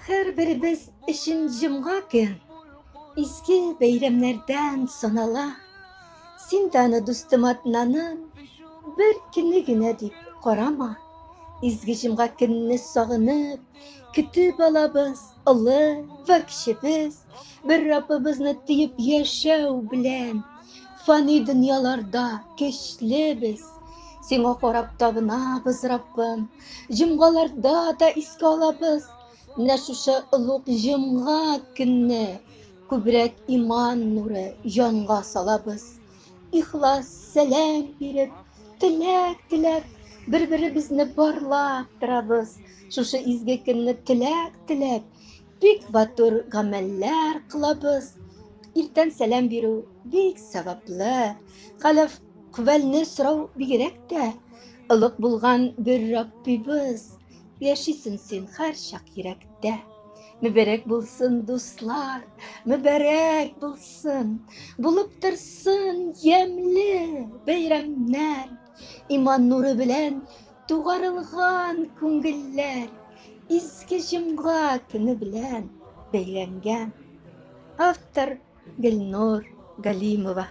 Һәрберебез өчен җомга көн изге бәйрәмнәрдән санала. Син дә аны, дустым, атнаның бер көне генә дип карама. Изге җомга көнне сагынып, көтеп алабыз, олы вә кечебез, бер Раббыбызны тоеп яшәү белән фани дөньяларда көчлебез. Сиңа карап табынабыз, Раббым, җомгаларда да искә алабыз. Менә шушы олуг җомга көнне күбрәк иман нуры җанга салабыз. Ихлас сәлам биреп, теләк теләп, бер-беребезне барлап торабыз. Шушы изге көнне теләк теләп, бик матур гамәлләр кылабыз. Иртән сәлам бирү бик саваплы. Хәләф Квәлне сорау бигрәк тә олуг булган бер Раббибыз. Яшисең син һәрчак йөрәктә. Мөбарәк булсын, дуслар, мөбарәк булсын. Булып торсын ямьле бәйрәмнәр. Иман нуры белән тугарылган күңелләр изге җомга көне белән бәйләнгән. Автор Гөлнур Галимова.